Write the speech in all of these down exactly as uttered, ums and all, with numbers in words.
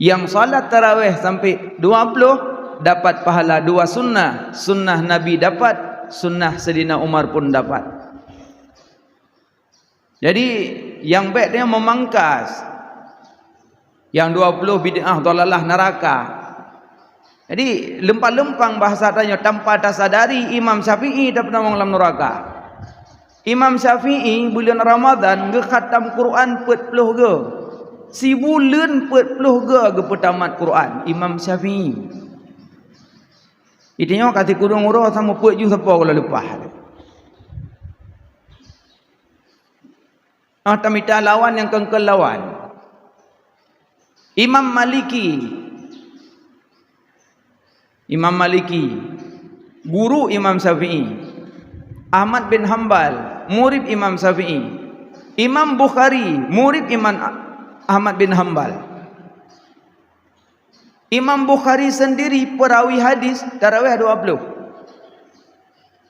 Nyang salat taraweh sampai dua puluh dapat pahala dua sunnah. Sunnah Nabi dapat, sunnah Saidina Umar pun dapat. Jadi, nyang bèk tanyoe meumangkas. Nyang dua puluh bid'ah, dhalalah, neuraka. Jadi, leumpang-leumpang bahasa tanyoe, tanpa tasadari Imam Syafi'i tapeutamong lam neuraka. Imam Syafi'i buleuen Ramadhan geukhatam Quran peuet ploh goe. Sibuleuen peuet ploh goe geupeutamat Quran Imam Syafi'i. Itanyoe ka sikureueng uroe sampoe peuet juh sapo goe leupah. Ah, tamita lawan nyang keu-keu lawan. Imam Maliki. Imam Maliki, guru Imam Syafi'i. Ahmad bin Hambal, murid Imam Syafi'i. Imam Bukhari, murid Imam A-, Ahmad bin Hambal. Imam Bukhari sendiri perawi hadis taraweh dua puluh.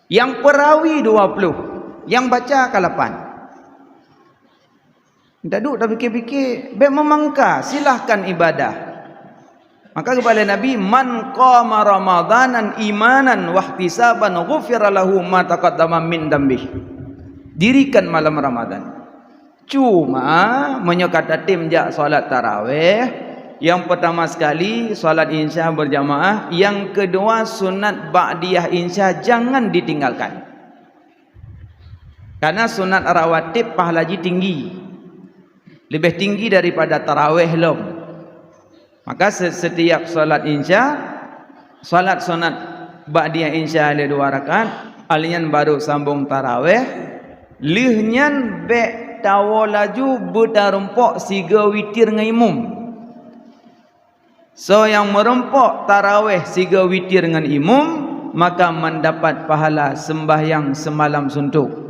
Nyang perawi dua puluh, nyang baca ka lapan. Taduek tapikir-pikir, bèk meumangka, silahkan ibadah. Maka geuba lé Nabi, "Man qama Ramadanan imanan wahtisaban ghufira lahu ma taqaddama min dambih." Dirikan malam Ramadan. Cuma, meunyoe ka tatem jak salat taraweh, nyang peutama sekali salat Insya berjamaah, nyang keudua sunat ba'diyah Insya jangan ditinggalkan. Karena sunat rawatib pahala jih tinggi. Leubeh tinggi daripada taraweh lom. Maka se-, setiap salat Insya, salat sunat ba'diyah Insya lé dua rakaat, alèh nyan baru sambong taraweh, lheueh nyan bèk tawoe laju beutarumpok sigoe witir ngon imum. Soe nyang meurumpok taraweh sigoe witir ngon imum, maka mendapat pahala sembahyang semalam suntuk.